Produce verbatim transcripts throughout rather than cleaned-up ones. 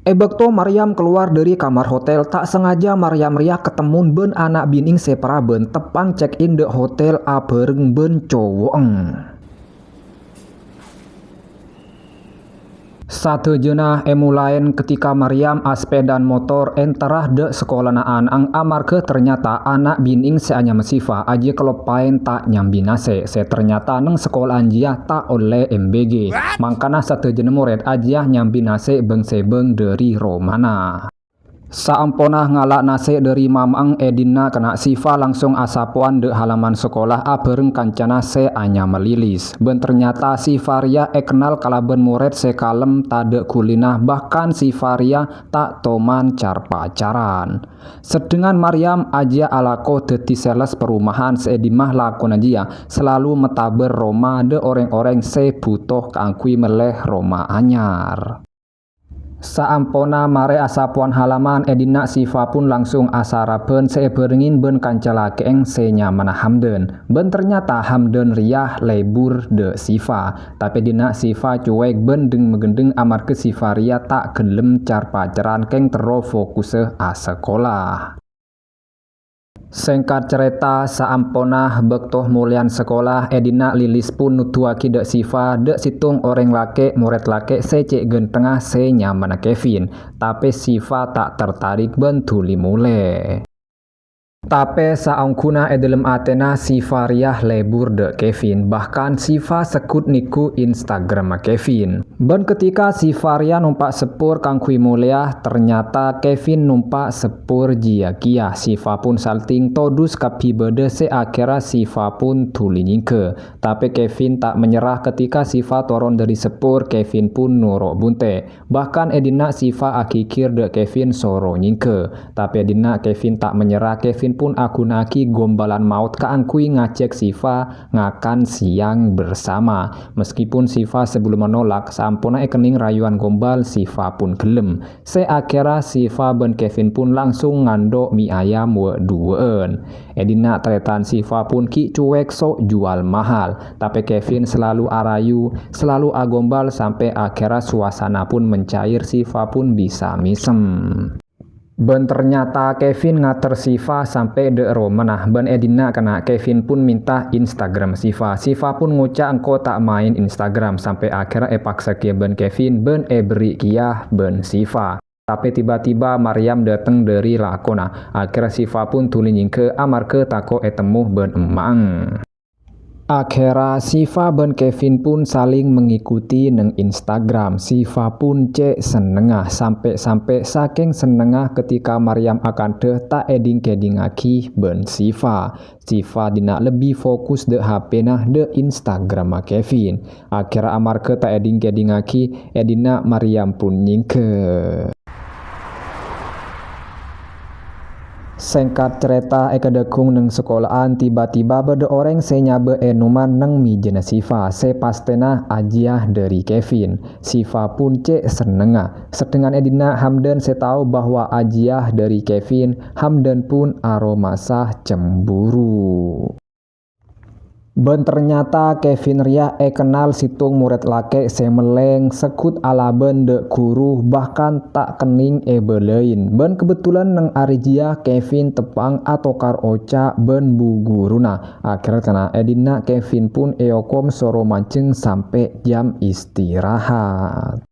È bâkto Maryam kalowar dâri kamar hotel, ta' sengaja Maryam rèya katemmo bân ana' binèng sè paraban teppa'na check-in dâ' hotel abhâreng bân cowo'na. Sadhâjâna èmolaè ketika Maryam asepèdaan motor entarra dâ' sakolana ana'na, amarghâ ternyata ana' binèng sè anyama Sifa ajiyâ kaloppaèn ta' nyambi nasè', sè ternyata neng sakola'an jiyâ ta' ollè M B G. Mangkana sadhâjâna morèd ajiyâ nyambi nasè' bâng-sèbâng dâri romana. Saamponna ngala' nasè' dâri mama'na, è dinna' kana' Sifa langsung asapowan dâ' halaman sakola abhâreng kancana sè anyama Lilis. Bân ternyata Sifa rèya èkennal kalabân morèd sè kalem tadâ' ghulina, bahkan Sifa rèya ta' toman car-pacaran. Sedhengan Maryam ajiyâ alako dhâddhi sales perumahan sè è dimma lakona jiyâ salalu matabâr roma dâ' orèng-orèng sè bhuto kaangghuy mellè roma anyar. Saamponna marè asapowan halaman, è dinna' Sifa pun langsung asarabân sè èbhârengngè bân kanca lakè'na sè nyamana Hamdan. Bân ternyata Hamdan rèya lebur dâ' Sifa. Tapè dinna' Sifa cuwèk bân dheng-maghândheng amarghâ Sifa rèya ta' ghellem car-pacaran kèng terro fokussa asakola. Sèngkat carèta, saamponna bâkto molèyan sakola, è dinna' Lilis pun noduwâghi dâ' Sifa dâ' sèttong orèng lakè', morèd lakè' sè cè' ghânthengnga sè nyamana Kevin. Tapè Sifa ta' tertarik bân dhuli molè. Tapè saongghuna è dâlem atèna Sifa rèya lebur dâ' Kevin, bahkan Sifa segghut nèngghu Instagramma Kevin. Bân ketika Sifa rèya nompa' seppor kaangghuy molèya, ternyata Kevin nompa' seppor jiyâ kèya. Sifa pun salting todus kabbhi bâdâ sè akhèrra Sifa pun dhuli nyèngghâ. Tapè Kevin ta' menyerah, ketika Sifa toron dâri seppor, Kevin pun noro' bunte'. Bahkan è dinna' Sifa aghighir dâ' Kevin soro nyèngghâ. Tapè è dinna' Kevin ta' menyerah, Kevin pun aghuna'aghi gombalan maot kaangghuy ngajhâk Sifa ngakan siang bersama. Meskipun Sifa sebelumma nolak, saamponna èkennèng rayuwân gombal, Sifa pun ghellem. Sè akhèrra Sifa bân Kevin pun langsung ngandhu' mi ayam wâ'-duwâ'ân. È dinna' tarètan Sifa pun ghi' cuwèk so' juwâl mahal. Tapè Kevin salalu arayu, salalu agombal sampè' akhèrra suasana pun mencair, Sifa pun bisa mèsem. Bân ternyata Kevin ngater Sifa sampè' dâ' romana, bân è dinna' kana' Kevin pun mènta Instagram Sifa. Sifa pun ngoca' engko' ta' maèn Instagram, sampè' akhèrra èpaksa kèya bân Kevin bân èberri' kèya bân Sifa. Tapè tiba-tiba Maryam dâteng dâri lakona. Akhèrra Sifa pun dhuli nyèngghâ amarghâ tako' ètemmo bân emma'na. Akhèrra Sifa bân Kevin pun saling mengikuti neng Instagram. Sifa pun cè' sennengnga, sampè'-sampè' sakèng sennengnga ketika Maryam akandhâ ta' èdhing-kèdhingngaghi bân Sifa. Sifa dinna' lebbi fokus dâ' H P-na dâ' Instagramma Kevin. Akhèrra amarghâ ta' èdhing-kèdhingngaghi, è dinna' Maryam pun nyèngghâ. Sèngkat carèta, è kadhâghung neng sakola'an, tiba-tiba bâdâ orèng sè nyabâ ènoman neng mèjâna Sifa, sè pastèna ajiyâ dâri Kevin. Sifa pun cè' sennengnga. Sedhengan è dinna' Hamdan sè tao bahwa ajiyâ dâri Kevin, Hamdan pun aromasa cemburu. Bân ternyata Kevin rèya èkennal sèttong morèd lakè' sè mellèng segghut alabân dâ' ghuru, bahkan ta' kennèng èbâlâi. Bân kebetulan neng arè jiyâ Kevin teppa'na atokar oca' bân bu ghuruna. Akhèrra kana' è dinna' Kevin pun èokom soro manjheng sampè' jam istirahat.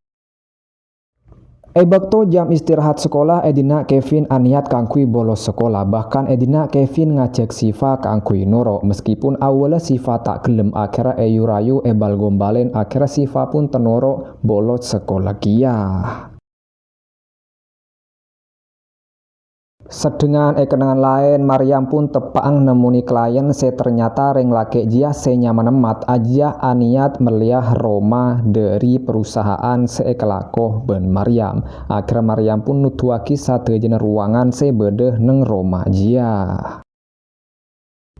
È bâkto jam istirahat sakola, è dinna' Kevin anèyat kaangghuy bolos sakola. Bahkan è dinna' Kevin ngajhâk Sifa kaangghuy noro'. Meskipun awwâlla Sifa ta' ghellem, akhèrra èyu-rayu èbal-gombalèn, akhèrra Sifa pun ta' noro' bolos sakola kèya. Sedhengan è kennengngan laèn, Maryam pun teppa'na nemmonè klièn sè ternyata rèng lakè' jiyâ sè nyamana Mat ajiyâ anèyat mellèya roma dâri perusahaan sè èkalako bân Maryam. Akhèrra Maryam pun noduwâghi sadhâjâna rowangan sè bâdâ neng roma jiyâ.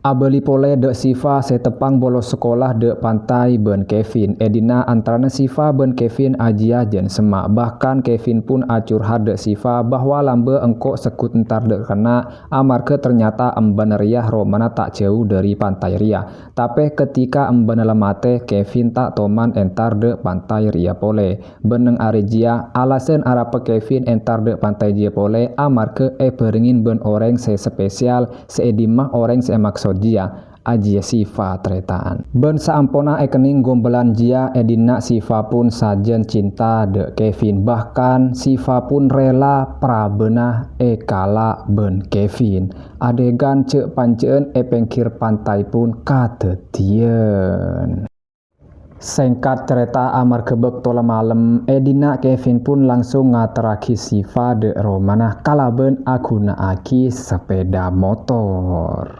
Abâli polè dâ' Syifa sè teppa'na bolos sakola dâ' pantai bân Kevin. È dinna' antarana Syifa bân Kevin ajiyâ jân semma'. Bahkan Kevin pun acurhat dâ' Syifa bahwa lambâ' engko' segghut entar dâ' kanna', amarghâ ternyata embhâna rèya romana ta' jhâu dâri pantai rèya. Tapè ketika embhâna la matè, Kevin ta' toman entar dâ' pantai rèya polè. Bân neng arè jiyâ, alasan arapa Kevin entar dâ' pantai jiyâ polè amarghâ èbhârengngè bân orèng sè spesial, sè è dimma orèng sè èmaksod jiyâ, ajiyâ Syifa tarètan. Bân saamponna èkennèng gombhâlân jiyâ è dinna' Syifa pun sajân cinta dâ' Kevin, bahkan Syifa pun rèla prabâna èkala' bân Kevin. Adègan jhâ'-panjhâ'ân è pèngghir pantai pun kadhâddhiyân. Sèngkat carèta, amarghâ bâkto la malem, è dinna' Kevin pun langsung ngaterraghi Syifa dâ' romana kalabân aghuna'aghi sepeda motor.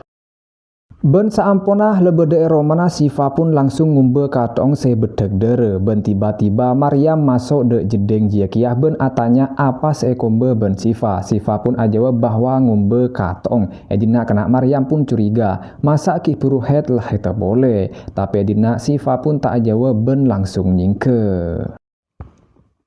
Bân saamponna la bâdâ è romana, Syifa pun langsung ngombâ kato'ong sè beddhâk dârâ, bân tiba-tiba Maryam maso' dâ' jeddhing jiyâ kèya bân atanya apa sè èkombâ bân Syifa. Syifa pun ajâwâb bahwa ngombâ kato'ong. È dinna' kana' Maryam pun curiga, masa' ghi' buru haid la haidhâ polè. Tapè è dinna' Syifa pun ta' ajâwâb bân langsung nyèngghâ.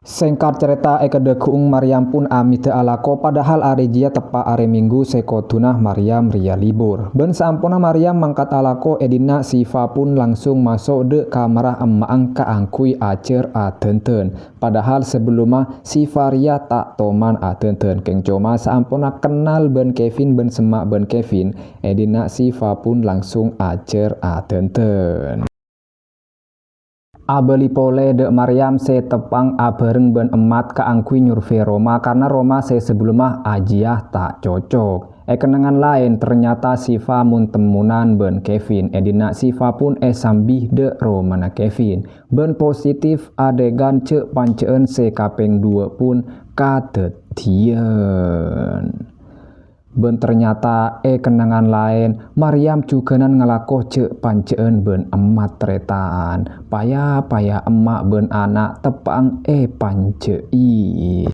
Sèngkat carèta, è kadâggu'eng Maryam pun amèdhâ alako, padahal arè jiyâ teppa' arè Minggu sè kodhuna Maryam rèya libur. Bân saamponna Maryam mangkat alako, è dinna' Syifa pun langsung maso' dâ' kamarra emma'na kaangghuy ajhâr adhândhân. Padahal sabellunna Syifa rèya ta' toman adhândhân, kèng coma saamponna kennal bân Kevin bân semma' bân Kevin, è dinna' Syifa pun langsung ajhâr adhândhân. Abâli polè dâ' Maryam sè teppa'na abhâreng bân emmat kaangghuy nyurvei roma, karna roma sè sabellunna ajiyâ ta' cocok. È kennengngan laèn, ternyata Syifa mon-temmonan bân Kevin. È dinna' Syifa pun èsambi dâ' romana Kevin. Bân positif, adègan jhâ'-panjhâ'ân sè kapèng duwâ' pun kadhâddhiyân. Bân ternyata è kennengngan laèn, Maryam jhughânan ngalako jhâ'-panjhâ'ân bân emmat tarètan. Paya-paya emma' bân ana' teppa'na èpanjhâ'i.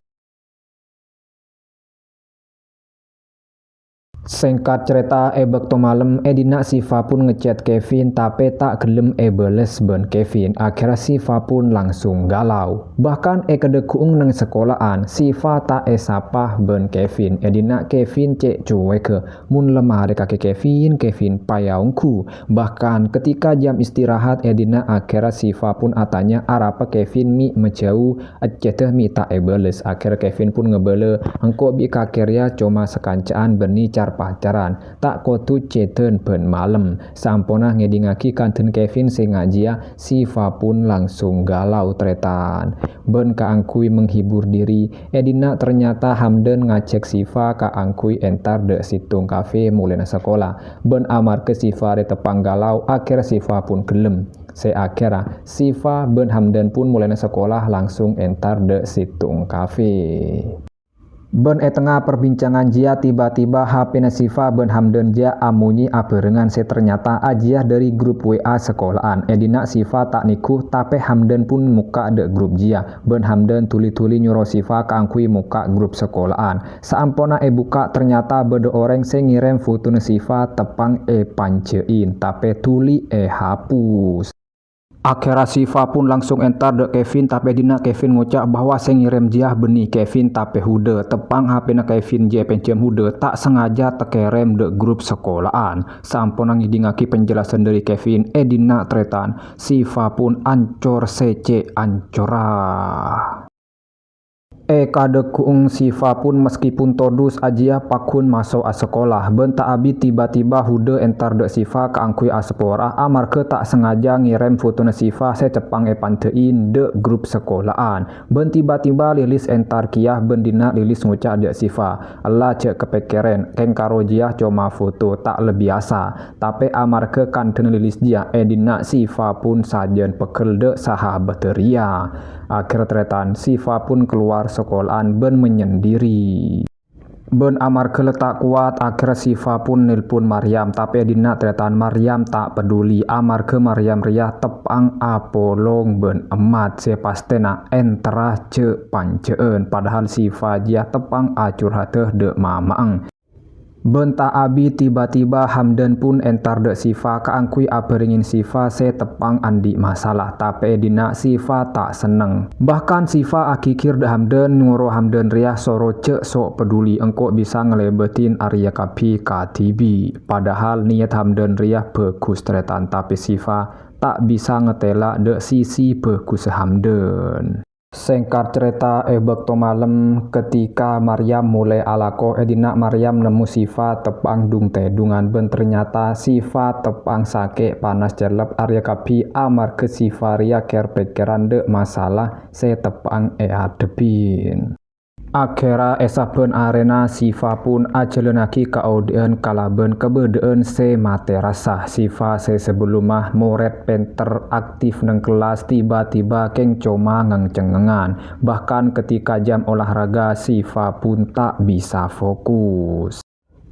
Sèngkat carèta, è bâkto malem, è dinna' Syifa pun ngechat Kevin, tapè ta' ghellem èbâles bân Kevin. Akhèrra Syifa pun langsung galau. Bahkan è kadâggu'eng neng sakola'an, Syifa ta' èsapa bân Kevin. È dinna' Kevin cè' cuwèghâ. Mon la marè kakè Kevin, Kevin paya ongghu. Bahkan ketika jam istirahat, è dinna' akhèrra Syifa pun atanya arapa Kevin mè' majhâu, èchatdhâ mè' ta' èbâles. Akhèrra Kevin pun ngabâlâ, engko' bi' kakè rèya coma sakanca'an bânnè car-pacaran. Ta' kodhu chatdhân bân malem. Saamponna ngèdingngaghi kandhâna Kevin sè ngajiyâ, Syifa pun langsung galau tarètan. Bân kaangghuy menghibur diri, è dinna' ternyata Hamdan ngajhâk Syifa kaangghuy entar dâ' sèttong kafe molèna sakola. Bân amarghâ Syifa rè teppa'na galau, akhèrra Syifa pun ghellem. Sè akhèrra, Syifa bân Hamdan pun molèna sakola langsung entar dâ' sèttong kafe. Bân è tengnga perbincangan jiyâ, tiba-tiba H P-na Syifa bân Hamdan jiyâ amonyè abhârengan sè ternyata ajiyâ dâri grup W A sakola'an. È dinna' Syifa ta' nèngghu, tapè Hamdan pun mokka' dâ' grup jiyâ. Bân Hamdan dhuli-dhuli nyoro Syifa kaangghuy mokka' grup sakola'an. Saamponna èbukka', ternyata bâdâ orèng sè ngèrèm fotona Syifa teppa'na èpanjhâ'i, tapè dhuli èhapus. Akhèrra Syifa pun langsung entar dâ' Kevin, tapè è dinna' Kevin ngoca' bahwa sè ngèrèm jiyâ bânnè Kevin tapè Huda. Teppa'na H P-na Kevin jiyâ èpènjhâm Huda, ta' sengaja takèrèm dâ' grup sakola'an. Saamponna ngèdingngaghi penjelasan dâri Kevin, è dinna' tarètan, Syifa pun ancor sè cè' ancorra. È kadâggu'eng Syifa pun meskipun todus ajiyâ pagghun maso' asakola, bân ta' abit tiba-tiba Huda entar dâ' Syifa kaangghuy asaporah amarghâ ta' sengaja ngèrèm fotona Syifa sè teppa'na èpanjhâ'i dâ' grup sakola'an. Bân tiba-tiba Lilis entar kèya, bân dinna' Lilis ngoca' dâ' Syifa, "Ella jhâ' kapèkkèran, kèng karo jiyâ coma foto, ta' la biyasa." Tapè amarghâ kandhâna Lilis jiyâ, è dinna' Syifa pun sajân pegghel dâ' sahabaddhâ rèya. Akhèrra tarètan, Syifa pun kalowar sakola'an bân manyendiri. Bân amarghâ la ta' kowat, akhèrra Syifa pun nelpon Maryam, tapè è dinna' tarètan Maryam ta' peduli, amarghâ Maryam rèya teppa'na apolong bân emmat sè pastèna entarra jhâ'-panjhâ'ân, padahal Syifa jiyâ teppa'na acurhaddhâ dâ' mama'na. Bân ta' abi tiba-tiba Hamdan pun entar dâ' Sifa kaangghuy abhârengngè Sifa sè teppa'na andi' masalah, tapè è dinna' Sifa ta' senneng. Bahkan Sifa aghigghir dâ' Hamdan, nyoro Hamdan rèya soro jhâ' so' peduli, engko' bisa ngalèbâdhin arèya kabbhi kadhibi'. Padahal niyat Hamdan rèya bhâghus tarètan, tapè Sifa ta' bisa ngatèla' dâ' sisi bhâghussa Hamdan. Sèngkat carèta, è bâkto malem, ketika Maryam molè alako, è dinna' Maryam nemmo Sifa teppa'na dung-tèdungan, bân ternyata Sifa teppa'na sakè' panas cellep arèya kabbhi amarghâ Sifa rèya kèr-pèkkèran dâ' masalah sè teppa'na èadhebbhin. Akhèrra è sabbhân arèna Sifa pun ajhâlânnaghi kaodi'ân kalabân kabâdâ'ân sè matè rassa. Sifa sè sabellumma morèd pènter aktif neng kellas tiba-tiba kèng coma ngèng-cengngengan. Bahkan ketika jam olahraga, Sifa pun ta' bisa fokus.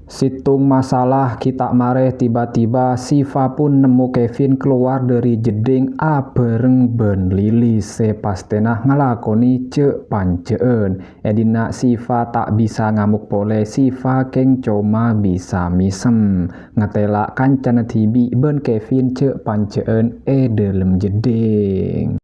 Sèttong masalah ghi' ta' marè, tiba-tiba Sifa pun nemmo Kevin kalowar dâri jeddhing abhâreng bân Lilis sè pastèna ngalakonè jhâ'-panjhâ'ân. È dinna' Sifa ta' bisa ngamok polè, Sifa kèng coma bisa mèsem, ngatèla' kancana dhibi' bân Kevin jhâ'-panjhâ'ân è dâlem jeddhing.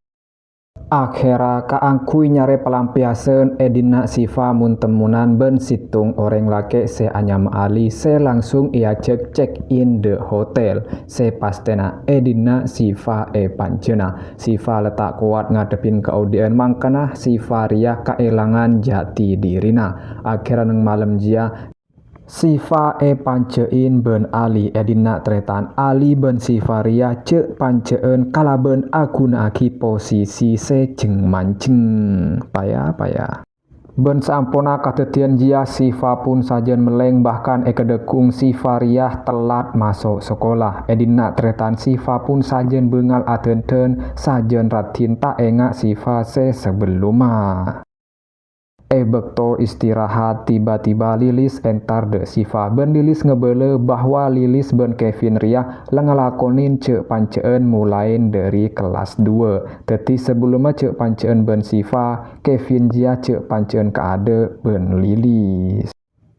Akhèrra kaangghuy nyarè palampèyasan, è dinna' Sifa mon-temmonan bân sèttong orèng lakè' sè anyama Ali sè langsung èajhâk check in dâ' hotel sè pastèna è dinna' Sifa èpanjhâna. Sifa la ta' kowat ngadhebbhin kaodi'ân, mangkana Sifa rèya kaèlangan jati dhirina. Akhèrra neng malem jiyâ, Sifa èpanjhâ'in bân Ali è dinna' tarètan. Ali bân Sifa rèya jhâ'-panjhâ'ân kalabân aghuna'aghi posisi sè jheng-manjheng. Paya-paya. Bân saamponna kadhâddhiyân jiyâ, Sifa pun sajân mellèng, bahkan è kadhâkung Sifa rèya tellat maso' sakola. È dinna' tarètan Sifa pun sajân bângal adhândhân, sajân raddhin ta' enga' Sifa sè sabellumma. È bâkto istirahat, tiba-tiba Lilis entar dâ' Sifa, bân Lilis ngabâlâ bahwa Lilis bân Kevin rèya la ngalakonè jhâ'-panjhâ'ân molaè dâri kellas dua. Dhâddhi sabellumma jhâ'-panjhâ'ân bân Sifa, Kevin jiyâ jhâ'-panjhâ'ân kaadâ' bân Lilis.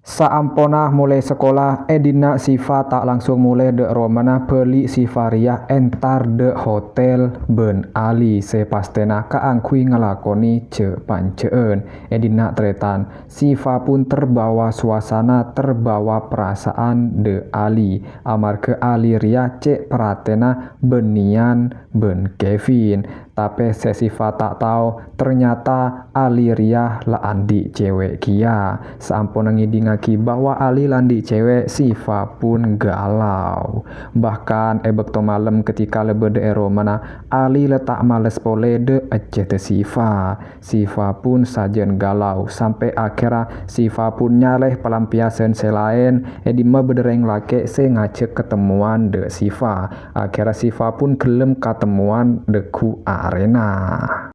Saamponna molè sakola, è dinna' Sifa ta' langsung molè dâ' romana, bâli Sifa rèya entar dâ' hotel bân Ali sè pastèna kaangghuy ngalakonè jhâ'-panjhâ'ân. È dinna' tarètan, Sifa pun terbawa suasana, terbawa perasaan dâ' Ali, amarghâ Ali rèya cè' parhatèna bânnèyan bân Kevin. Tapè sè Sifa ta' tao, ternyata Ali rèya la andi' cèwèk kèya. Saamponna ngèdingngaghi bahwa Ali la andi' cèwèk, Sifa pun galau. Bahkan è bâkto malem ketika la bâdâ è romana, Ali la ta' males polè dâ' ejjhâdhâ Sifa. Sifa pun sajân galau, sampè' akhèrra Sifa pun nyarè palampèyasan sè laèn, è dimma bâdâ rèng lakè' sè ngajhâk katemmowan dâ' Sifa. Akhèrra Sifa pun ghellem katemmowan dâgghu' arèna.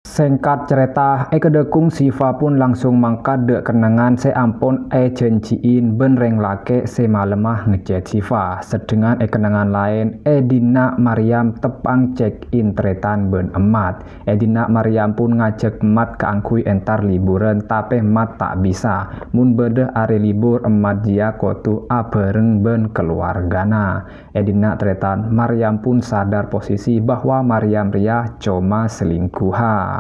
Sèngkat carèta, è kadhâkung Sifa pun langsung mangkat dâ' kennengngan sè ampon èjhânjhi'in bân rèng lakè' sè malemma ngechat Sifa. Sedhengan è kennengngan laèn, è dinna' Maryam teppa'na check in tarètan bân Emmat. È dinna' Maryam pun ngajhâk Emmat kaangghuy entar liburan, tapè Emmat ta' bisa. Mon bâdâ arè libur, Emmat jiyâ kodhu abhâreng bân kalowargana. È dinna' tarètan, Maryam pun sadar posisi bahwa Maryam rèya coma selingkuhan.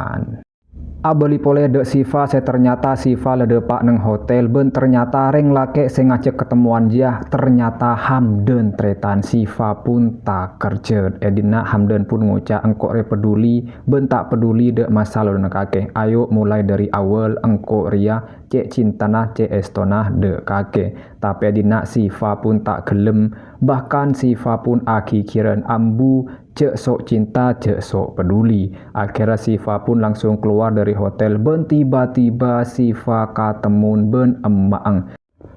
Abâli polè dâ' Sifa sè ternyata Sifa la dâpa' neng hotel bân ternyata rèng lakè' sè ngajhâk katemmowan jiyâ ternyata Hamdan tarètan. Sifa pun takerjhât. È dinna' Hamdan pun ngoca' engko' rè peduli bân ta' peduli dâ' masalah dâ' kakè. Ayo molaè dâri awwâl, engko' rèya cè' cintana, cè' èstona dâ' kakè. Tapè è dinna' Sifa pun ta' ghellem, bahkan Sifa pun aghighiran ambu, jhâ' so' cinta, jhâ' so' peduli. Akhèrra Sifa pun langsung kalowar dâri hotel bân tiba-tiba Sifa katemmowan bân emma'na.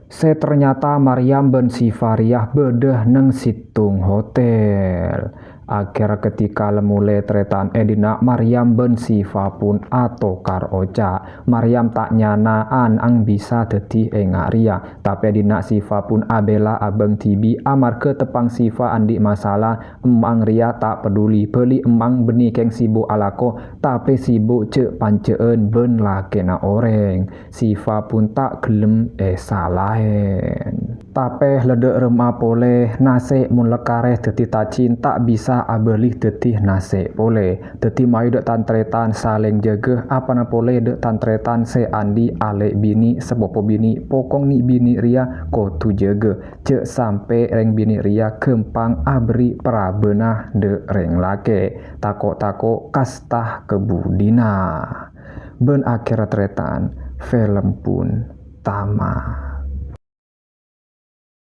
Sè ternyata Maryam bân Sifa rèya bâdâ neng sèttong hotel. Akhèr ketika la molè tarètan è dinna' Maryam bân Sifa pon atokar oca'. Maryam ta' nyana an-ang bisa dhâddhi enga' rèya, tapè è dinna' Sifa pon abhèla abâng dhibi' amarghâ teppa'na Sifa andi' masalah. Emma'na rèya ta' paduli, bâli emma'na bânnè kèng sibuk alako, tapè sibuk jhâ' panca'an bân lakèna orèng. Sifa pon ta' ghellem èsalaè. Tapè la dâ' remma polè, nasè' mon la karè dhâddhi tajin ta' bisa abâli dhâddhi nasè' polè. Dhâddhi mayu dâ' tan-tarètan salèng jâgâ, apana polè dâ' tan-tarètan sè andi' alè' binè', sapopo binè', pokok nè' binè' rèya kodhu jâgâ. Jhâ' sampè' rèng binè' rèya ghâmpang aberri' parabâna dâ' rèng lakè', tako'-tako' kasta ka budina. Bân akhèrra tarètan, film pon tama'.